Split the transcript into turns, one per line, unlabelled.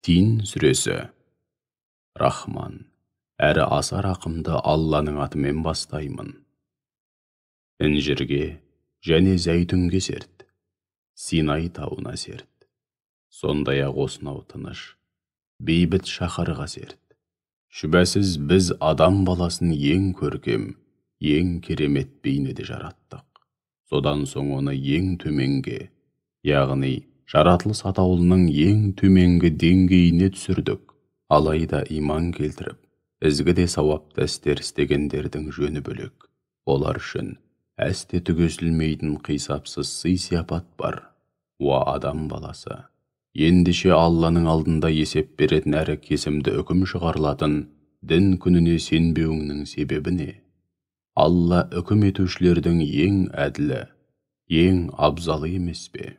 Тин сүресі. Рахман, әрі аса рақымды Алланың атымен бастаймын. Інжірге және зәйтүнге серт, Синай тауына серт. Сондай-ақ осынау тыныш, бейбіт шаһарға серт. Шүбәсіз біз адам баласын ең көркем, ең керемет бейнеде жараттық. Содан соң оны ең төменге, яғни жаратылыс атаулының ең төменгі деңгейіне түсірдік. Алайда иман келтіріп, ізгі де сауапты істер істегендердің жөні бөлек. Олар үшін әсте түгесілмейтін қисапсыз сый-сияпат бар. Уа адам баласы, ендеше Алланың алдында есеп беретін әрі кесімді үкім шығарылатын дін күніне сенбеуіңнің себебі не? Алла үкім етушілердің ең әділі, ең абзалы емес пе?